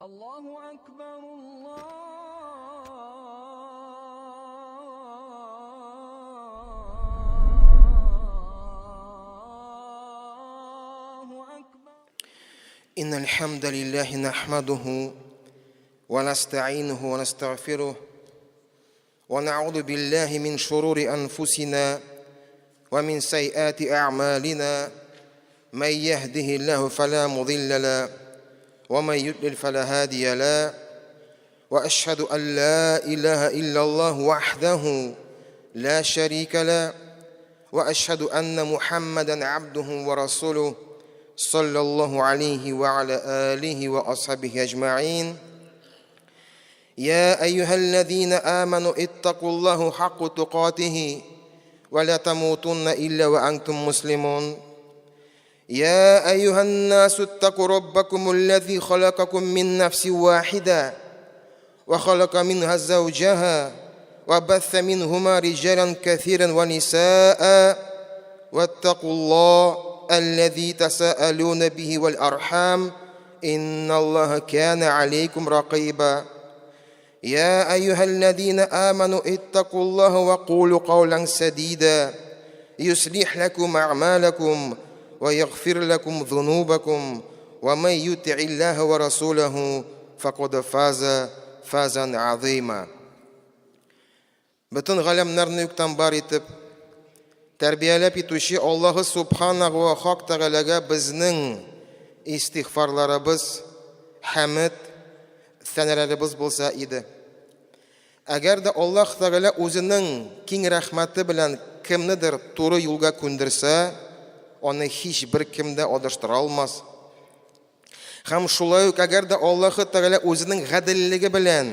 Аллаһу әкбәр, Аллаһу әкбәр. إن الحمد لله نحمده ونستعينه ونستغفره ونعوذ بالله من شرور أنفسنا ومن سيئات أعمالنا من يهده الله فلا مضل له ومن يضلل فلا هادي له وأشهد أن لا إله إلا الله وحده لا شريك له وأشهد أن محمدا عبده ورسوله صلى الله عليه وعلى آله وأصحابه أجمعين يا أيها الذين آمنوا اتقوا الله حق تقاته ولا تموتن إلا وأنتم مسلمون يا أيها الناس اتقوا ربكم الذي خلقكم من نفس واحدة وخلق منها زوجها وبث منهما رجالا كثيرا ونساء واتقوا الله الذي تساءلون به والأرحام إن الله كان عليكم رقيبا يا أيها الذين آمنوا اتقوا الله وقولوا قولا سديدا يصلح لكم أعمالكم ويغفر لكم ذنوبكم ومن يطع الله ورسوله فقد فاز فازا عظيما Бөтен галәмнәрне юктан бар итеп, тәрбияләп итүче Аллаһы Субханаху ва Хак Тәгаләгә безнең истигъфарларыбыз, хәмед, сәнәләребез булса иде. Әгәр дә Аллаһ Тәгалә үзенең киң рәхмәте белән кемнедер туры юлга күндерсә, аны һичбер кем дә адаштыра алмас. Һәм шулай ук әгәр дә Аллаһы Тәгалә үзенең гаделлеге белән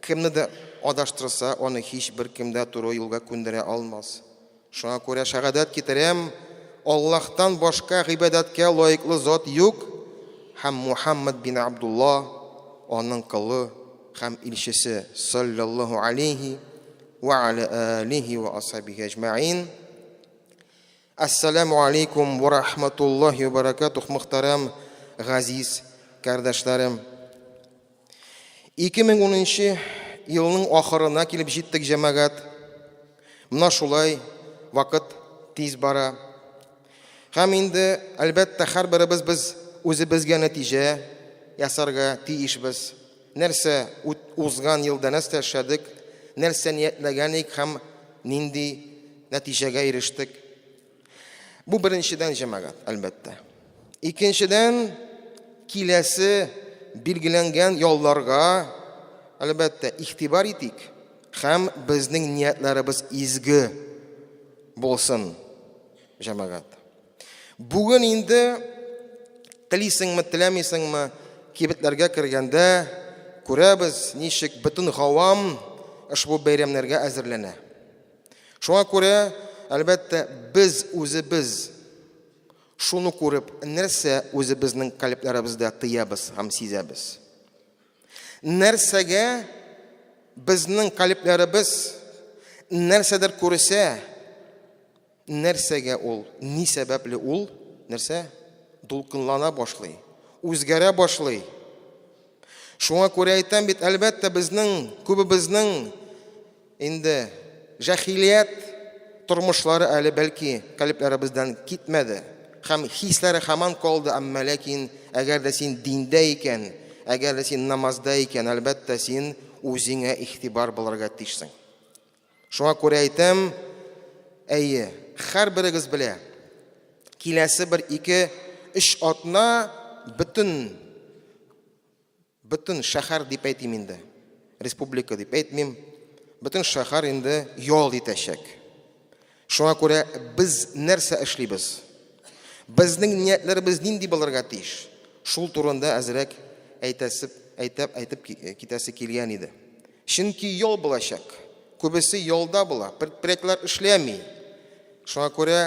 кемне дә адаштырса, аны һичбер кем дә туры юлга күндерә алмас. Шуңа күрә шәһадәт китерәм, Аллаһтан башка гыйбадәткә лаеклы зат юк һәм Мухаммад бин Абдулла аның колы һәм илчесе саллаллаһу алейхи ва аля алихи ва асхабихи әҗмәин. Әссәләмү алейкум ва рахматуллахи ва баракатух, мөхтәрәм газиз кардәшләрем. 2010 елның ахырына килеп җиттек, җәмәгать. Менә шулай вакыт тиз бара. Һәм инде, әлбәттә, һәрберебез без үзебезгә нәтиҗә ясарга тиешбез. Нәрсә узган елда нәрсә эшләдек, нәрсә ниятләгән идек һәм нинди нәтиҗәгә ирештек. Бу беренчедән, җәмәгать, әлбәттә. Икенчедән, киләсе билгеләнгән ялларга, әлбәттә, игътибар итик һәм безнең ниятләребез изге булсын, җәмәгать. Бүген инде телисеңме, теләмисеңме, кибетләргә кергәндә күрәбез, ничек бөтен гавам ошбу бәйрәмнәргә әзерләнә. Шуңа күрә, әлбәттә, без үзебез шуны күреп, нәрсә үзебезнең калебләребездә тыябыз һәм сизәбез. Нәрсәгә безнең калебләребез нәрсәдер күрсә, Нәрсәгә ул, ни сәбәпле ул, нәрсә, дулкынлана башлый, үзгәрә башлый. Шуңа күрә әйтәм бит, әлбәттә, безнең, күбебезнең инде җәһилият тормышлары әле бәлки калебләребездән китмәде һәм хисләре һаман калды, әмма ләкин әгәр дә син диндә икән, әгәр дә син намазда икән, әлбәттә, син үзеңә игътибар булырга тиешсең. Шуңа күрә әйтәм, әйе, һәрберегез белә, киләсе бер ике, өч атна бөтен бөтен шәһәр дип әйтим инде, республика дип әйтмим, бөтен шәһәр инде ял итәчәк. Шуңа күрә без нәрсә эшлибез? Безнең ниятләребез нинди булырга тиеш? Шул турында әзрәк әйтәсе, әйтәп, әйтеп китәсе килгән иде. Чөнки ял булачак. Күбесе ялда була, предприятиеләр эшләми. Шуңа күрә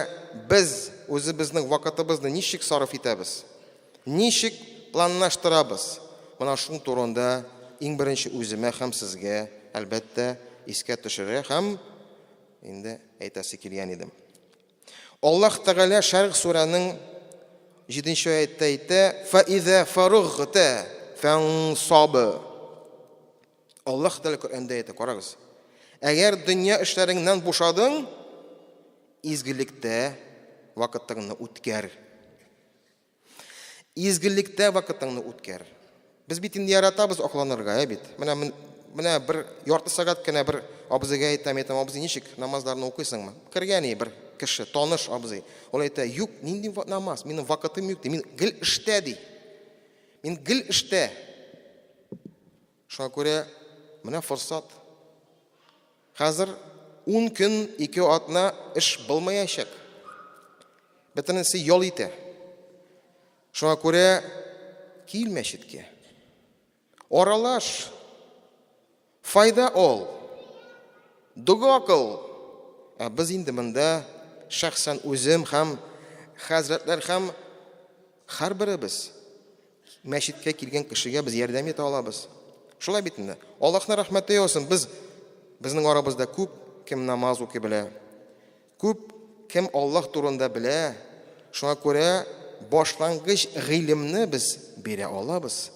без үзебезнең вакытыбызны ничек сарыф итәбез? Ничек планлаштырабыз? Менә шул турында иң беренче үземә һәм сезгә, әлбәттә, искә төшерә һәм инде әйтәсе килгән идем. Аллаһ Тәгалә Шәрх сүрәнең 7 аятта әйтә: "Фа иза фарагта фәнсаб. Аллаһ Тәгалә Коръәндә әйтә, карагыз. Әгәр дөнья эшләреңнән бушадың, изгелектә вакытыңны үткәр. Изгелектә вакытыңны үткәр. Без бит инде яратабыз акланырга, ә бит. Менә менә бер ярты сәгать кенә бер абзыйга әйтәм, әйтәм, абзый, ничек намазларны укыйсыңмы? Кергән и бер кеше, таныш абзый. Ул әйтә, юк, нинди намаз, минем вакытым юк ди. Мин гел эштә ди. Мин гел эштә. Шуңа күрә менә форсат. Хәзер 10 көн, 2 атна эш булмаячак. Бөтенесе ял итә. Шуңа күрә кил мәчеткә. Аралаш. Файда ал. Дога кыл. Ә без инде монда шәхсән үзем һәм хәзрәтләр һәм һәрберебез Мәчеткә килгән кешегә без ярдәм итә алабыз. Шулай бит инде. Аллаһның рәхмәте яусын, без безнең арабызда күп кем намаз укый белә. Күп кем Аллаһ турында белә. Шуңа күрә башлангыч гыйлемне без бирә алабыз.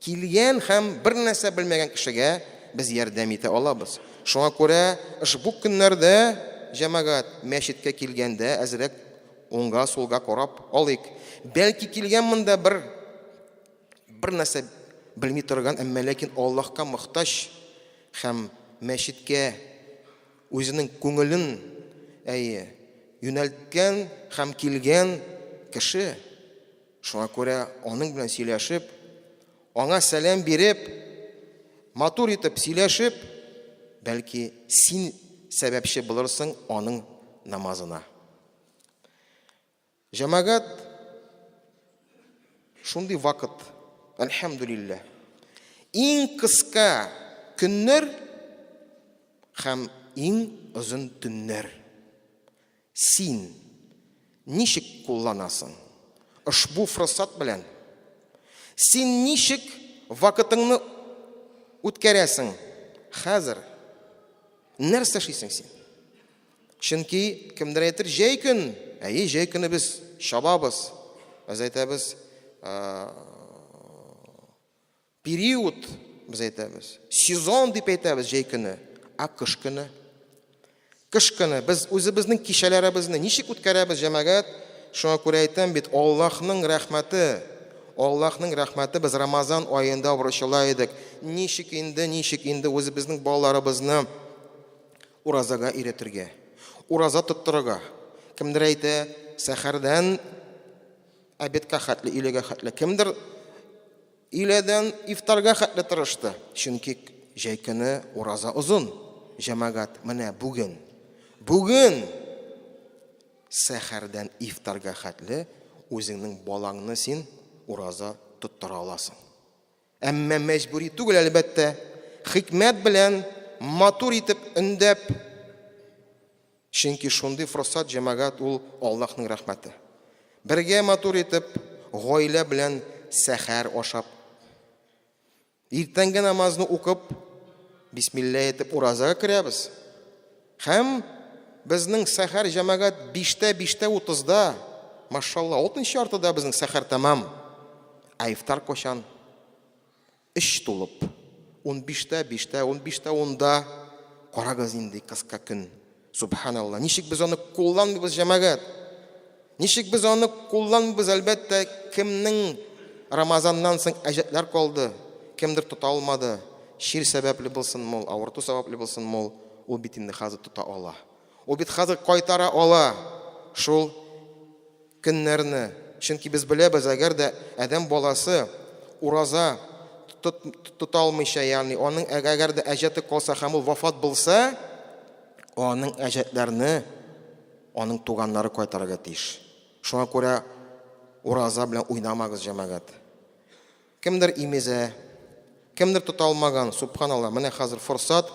Килгән һәм бер нәрсә белмәгән кешегә без ярдәм итә алабыз. Шуңа күрә ошбу көннәрдә җәмәгать мәчеткә килгәндә әзрәк Уңга-сулга карап алыйк. Бәлки килгән монда бер бер нәрсә белми торган, әмма ләкин Аллаһка мохтаҗ һәм мәчеткә үзенең күңелен әйе юнәлткән һәм килгән кеше. Шуңа күрә аның белән сөйләшеп, аңа сәлам биреп, матур итеп сөйләшеп, бәлки син сәбәпче булырсың аның намазына. Җәмәгать шундый вакыт, әлхәмдүлилләһ. Иң кыска көннәр һәм иң озын төннәр. Син ничек кулланасың ошбу форсат белән? Син ничек вакытыңны үткәрәсең хәзер? Нәрсә эшлисең син? Чөнки кемдер әйтер, җәй көн. Әйе, җәй көне без чабабыз. Без әйтәбез, период без әйтәбез. Сезон дип әйтәбез җәй көне. Ә кыш көне? Кыш көне без үзебезнең кичәләребезне ничек үткәрәбез, җәмәгать? Шуңа күрә әйтәм бит, Аллаһның рәхмәте, Аллаһның рәхмәте без Рамазан аенда борчыла идек. Ничек инде, ничек инде үзебезнең балаларыбызны уразага өйрәтергә, ураза тоттырырга. Кемдер әйтә, сәхәрдән обедка хәтле, өйләгә хәтле. Кемдер өйләдән ифтарга хәтле тырышты. Чөнки җәй көне ураза озын. Җәмәгать, менә бүген. Бүген сәхәрдән ифтарга хәтле үзеңнең балаңны син ураза тоттыра аласың. Әмма мәҗбүри түгел, әлбәттә. Хикмәт белән, матур итеп өндәп. Чөнки шундый форсат, җәмәгать, ул Аллаһның рәхмәте. Бергә матур итеп, гаилә белән сәхәр ашап, иртәнге намазны укып, бисмилла әйтеп уразага керәбез. Һәм безнең сәхәр җәмәгать биштә, биштә утызда, машалла, алтынчы яртыда безнең сәхәр тәмам. Ә ифтар кайчан? Өч тулып. Унбиштә, биштә, унбиштә, унда. Карагыз инде кыска көн. Субханалла. Ничек без аны кулланмыйбыз, җәмәгать? Ничек без аны кулланмыйбыз, әлбәттә, кемнең Рамазаннан соң әҗәтләр калды, кемдер тота алмады, чир сәбәпле булсынмы ул, авырту сәбәпле булсынмы ул, ул бит инде хәзер тота ала. Ул бит хәзер кайтара ала шул көннәрне. Чөнки без беләбез, әгәр дә адәм баласы ураза тота алмыйча, ягъни аның әгәр дә әҗәте калса һәм ул вафат булса, аның әҗәтләрне аның туганнары кайтарырга тиеш. Шуңа күрә ураза белән уйнамагыз, җәмәгать. Кемдер имезә, кемдер тота алмаган, субханалла, менә хәзер форсат,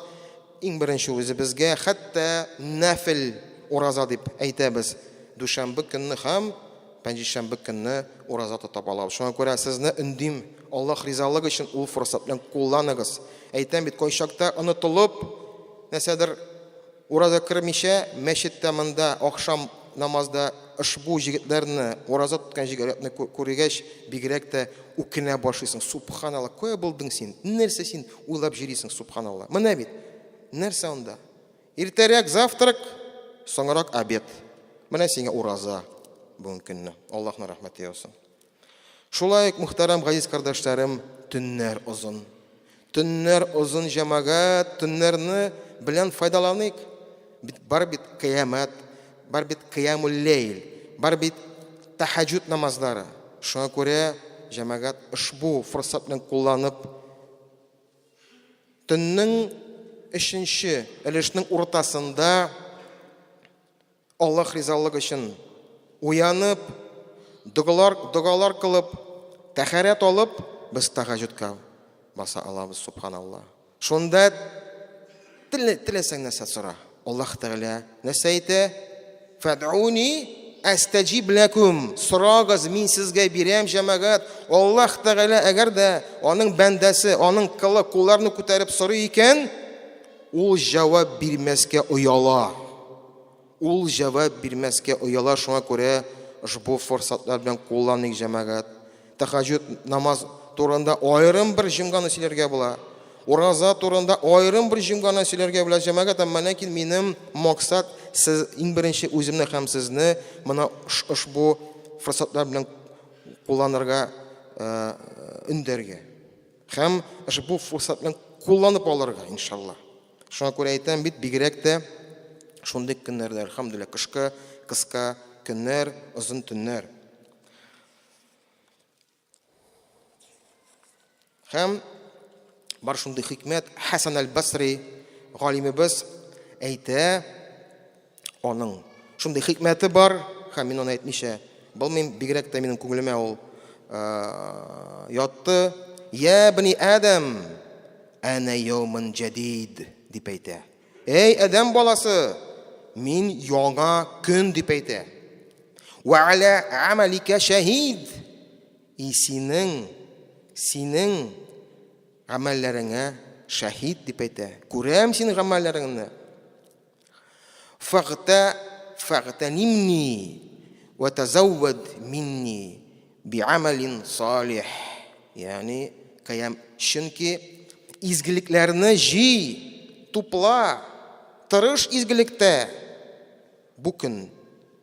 иң беренче үзебезгә, хәтта нәфел ураза дип әйтәбез, дүшәмбе көнне һәм пәнҗешәмбе көнне ураза тотып алабыз. Шуңа күрә сезне өндим, Аллаһ ризалыгы өчен ул форсат белән кулланыгыз. Әйтәм бит, кайчакта онытылып, нәрсәдер Ураза кермичә, мәчеттә монда ахшам намазда ошбу җегетләрне, ураза тоткан җегетләрне күргәч, бигрәк тә үкенә башлыйсың. Субханалла, кая булдың син? Нәрсә син уйлап җөрисең, субханалла. Менә бит, нәрсә анда? Иртәрәк завтрак, соңрак обед. Менә сиңа ураза бүгенге көнне. Аллаһның рәхмәте яусын. Шулай ук, мөхтәрәм газиз кардәшләрем, төннәр озын. Төннәр озын җәмәгать, төннәрне белән файдаланыйк. Бит бар бит кыямәт, бар бит кыямул ләйл, бар бит тәһәҗүд намазлары. Шуңа күрә җәмәгать ошбу форсатны кулланып, төннең өченче өлешнең уртасында Аллаһ ризалыгы өчен уянып, догалар, догалар кылып, тәһарәт алып, без тәһәҗүдкә баса алабыз, субханалла. Шунда теләсәң нәрсә сора. Аллаһ Тәгалә нәрсә әйтә? Фәд'уни әстәҗиб ләкүм. Сорагыз, мин сезгә бирәм, җәмәгать. Аллаһ Тәгалә әгәр дә аның бәндәсе, аның кылы кулларны күтәреп сорый икән, ул җавап бирмәскә ояла. Ул җавап бирмәскә ояла, шуңа күрә ошбу форсатлар белән кулланыйк, җәмәгать. Тәһәҗҗүд намаз турында аерым бер җомганы сөйләргә була. Ураза турында аерым бер җомганы сөйләргә була, җәмәгать, әмма ләкин минем максат сез иң беренче үземне һәм сезне моны ошбу форсатлар белән кулланырга өндәргә. Һәм ошбу форсат белән кулланып алырга, иншалла. Шуңа күрә әйтәм бит, бигрәк тә шундый көннәрдә, әлхәмдүлилләһ, кышкы кыска көннәр, озын төннәр. Һәм бар шундый хикмәт, Хәсән әл-Басри галимебез әйтә, аның шундый хикмәте бар, һәм мин аны әйтмичә булмыйм, бигрәк тә минем күңелемә ул ятты. Я бни Адам, әнә яумын җәдид, дип әйтә. Эй, Адәм баласы, мин яңа көн дип әйтә. Ва аля амалика шәһид. И синең, синең гамәлләреңә шәһид дип әйтә. Күрәм синең гамәлләреңне. Фагта фагтанимни ва тазаввад минни биамалин салих. Ягъни кыям, чөнки изгелекләрне җый, тупла, тырыш изгелектә. Бу көн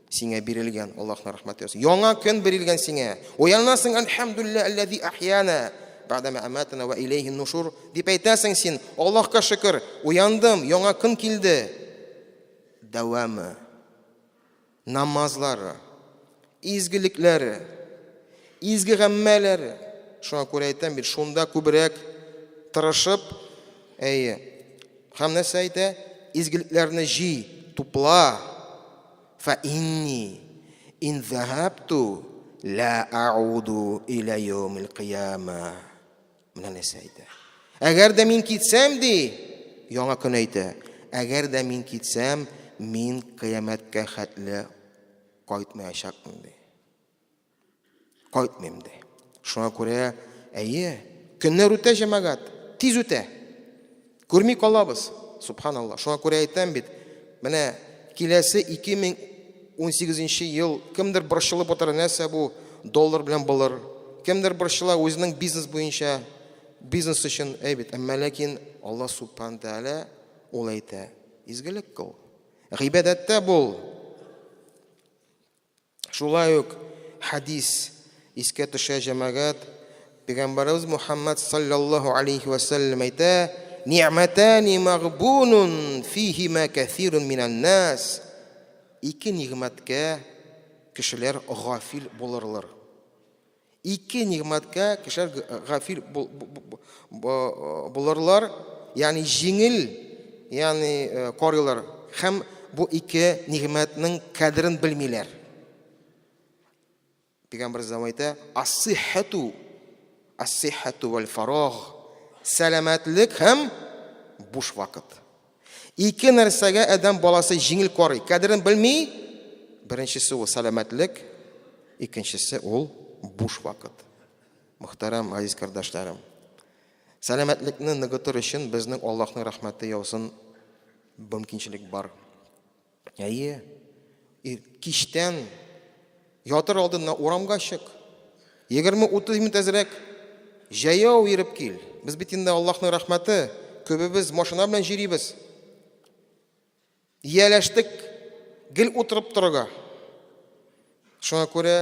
сиңа бирелгән, Аллаһның рәхмәте яусын. Яңа көн бирелгән сиңа. Уянасың, әлхәмдүлилләһ аллази ахьяна бәгъдәмә аматана ва иләйһин нушур дип әйтәсең син. Аллаһка шөкер, уяндым, яңа көн килде. Дәвамы, намазлары, изгелекләре, изге гамәлләре. Шуңа күрә әйтәм бит, шунда күбрәк тырышып, әйе. Һәм нәрсә әйтә? Изгелекләрне җый, тупла. Фә инни ин заһабту ла а'уду иля яумил кыяма. Менә нәрсә әйтә. Әгәр дә мин китсәм, ди, яңа көн әйтә. Әгәр дә мин китсәм, мин кыямәткә хәтле кайтмаячакмын, ди. Кайтмыйм, ди. Шуңа күрә, әйе, көннәр үтә, җәмәгать, тиз үтә. Күрми калабыз, субханалла. Шуңа күрә әйтәм бит, менә киләсе 2018 ел кемдер борчылып утыра, нәрсә бу доллар белән булыр. Кемдер борчыла үзенең бизнес буенча, бизнес өчен, әй бит. Әмма ләкин Алла субхан тәгалә ул әйтә, изгелек кыл, гыйбадәттә бул. Шулай ук хәдис искә төшә, җәмәгать. Пәйгамбәребез Мухаммад саллаллаһу алейхи ва сәлләм әйтә: "Ни'матани магбунун фихима кәсирун минән нас." Ике нигъмәткә кешеләр гафил булырлар. Ике нигъмәткә кешеләр гафил булырлар, ягъни җиңел, ягъни э, карыйлар һәм бу ике нигъмәтнең кадерен белмиләр. Пәйгамбер заман әйтә, ас-сиххату, ас-сиххату вәл фараг, сәламәтлек һәм буш вакыт. Ике нәрсәгә адәм баласы җиңел карый, кадерен белми. Беренчесе ул сәламәтлек, икенчесе ул буш вакыт. Мөхтәрәм газиз кардәшләрем, сәламәтлекне ныгытыр өчен безнең Аллаһның рәхмәте яусын мөмкинчелек бар. Әйе, кичтән ятыр алдыннан урамга чык. 20-30 минут әзрәк җәяү йөреп кил. Без бит инде Аллаһның рәхмәте, күбебез машина белән җөрибез. Ияләштек гел утырып торырга. Шуңа күрә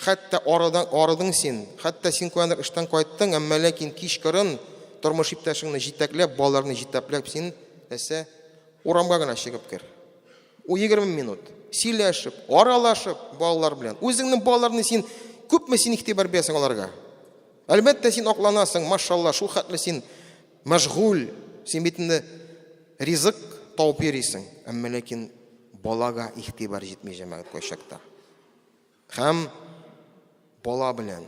хәтта арыдан арыдың син, хәтта син каяндыр эштән кайттың, әмма ләкин кичкырын тормыш иптәшеңне җитәкләп, балаларны җитәкләп син нәрсә урамга гына чыгып кер. У 20 минут сөйләшеп, аралашып балалар белән. Үзеңнең балаларны син күпме син игътибар бирәсең аларга? Әлбәттә, син акланасың, машалла, шул хәтле син мәшгуль, син бит инде ризык табып йөрисең. Әмма ләкин балага игътибар җитми җәмәгать кайчакта. Һәм бала белән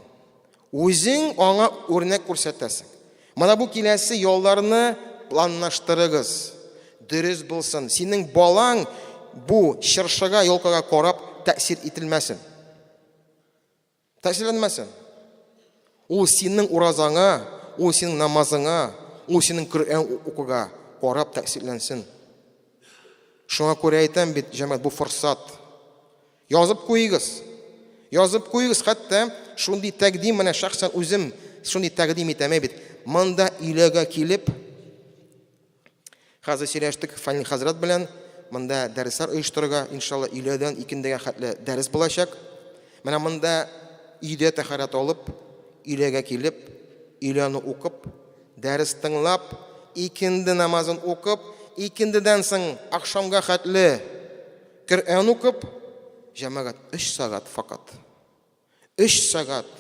үзең аңа үрнәк күрсәтәсең. Менә бу киләсе ялларны планлаштырыгыз. Дөрес булсын. Синең балаң бу чыршыга, елкага карап тәэсир ителмәсен. Тәэсирләнмәсен. Ул синең уразаңа, ул синең намазыңа, ул синең Коръән укуга карап тәэсирләнсен. Шуңа күрә әйтәм бит, җәмәгать, бу форсат. Язып куегыз. Язып куегыз, хәтта шундый тәкъдим менә шәхсән үзем шундый тәкъдим итәм бит. Монда өйләгә килеп, Хәзер сөйләштек Фанил хәзрәт белән, монда дәресләр оештырырга, иншалла, өйләдән икендегә хәтле дәрес булачак. Менә монда өйдә тәһарәт алып, өйләгә килеп, өйләне укып, дәрес тыңлап, икенде намазын укып, икендедән соң ахшамга хәтле Коръән укып, җәмәгать, 3 сәгать факат. 3 сәгать.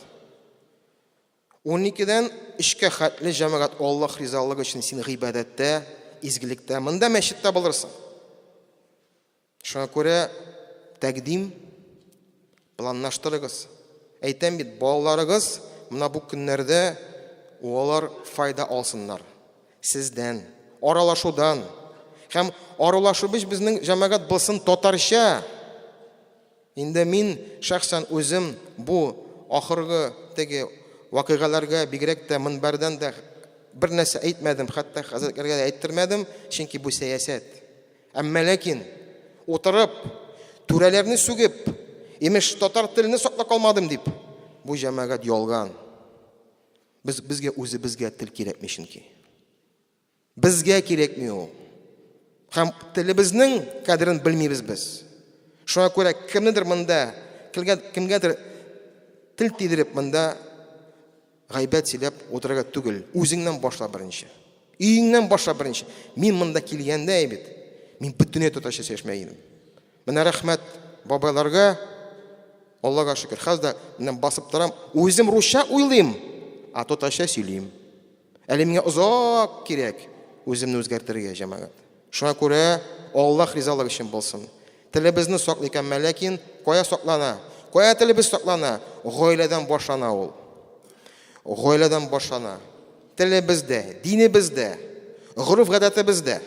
Уникедән өчкә хәтле җәмәгать Аллаһ ризалыгы өчен син гыйбадәттә, изгелектә, монда мәчеттә булырсың. Шуңа күрә тәкъдим планлаштырыгыз. Әйтәм бит, балаларыгыз менә бу көннәрдә алар файда алсыннар. Сездән, аралашудан. Һәм аралашубыз безнең җәмәгать булсын татарча. Инде мин шәхсән үзем бу ахыргы теге вакыйгаларга бигрәк тә мөнбәрдән дә бер нәрсә әйтмәдем, хәтта хәзрәтләргә дә әйттермәдем, чөнки бу сәясәт. Әмма ләкин утырып, түрәләрне сүгеп, имеш, татар телене саклап калмадым дип, бу җәмәгать ялган. Без безгә үзебезгә тел кирәкми чөнки. Безгә кирәкми ул. Һәм телебезнең кадерен белмибез без. Шуңа күрә кемнедер монда, кемгәдер тел тидереп монда гайбәт сөйләп утырырга түгел. Үзеңнән башла беренче. Өеңнән башла беренче. Мин монда килгәндә бит, мин бөтенләй татарча сөйләшмәй идем. Менә рәхмәт бабайларга, Аллага шөкер, хәзер дә менә басып торам, үзем русча уйлыйм, а татарча сөйлим. Әле миңа озак кирәк үземне үзгәртергә, җәмәгать. Шуңа күрә Аллаһ ризалыгы өчен булсын. Телебезне саклыйк, әмма ләкин кая саклана? Кая телебез саклана? Гаиләдән башлана ул. Гаиләдән башлана. Телебездә, динебездә, гореф-гадәтебездә.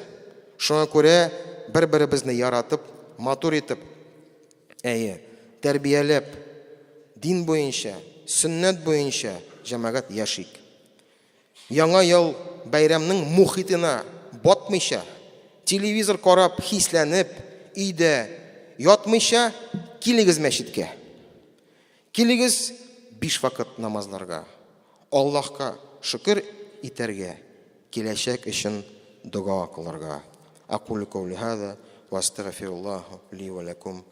Шуңа күрә бер-беребезне яратып, матур итеп, әйе, тәрбияләп, дин буенча, сөннәт буенча җәмәгать яшик. Яңа ел бәйрәмнең мухитына батмыйча, телевизор карап, хисләнеп, өйдә ятмыйча, килегез мәчеткә. Килегез биш вакыт намазларга, Аллаһка шөкер итәргә, киләчәк өчен дога кылырга. Акулю каули һаза ва астагфируллаһу ли ва ләкум.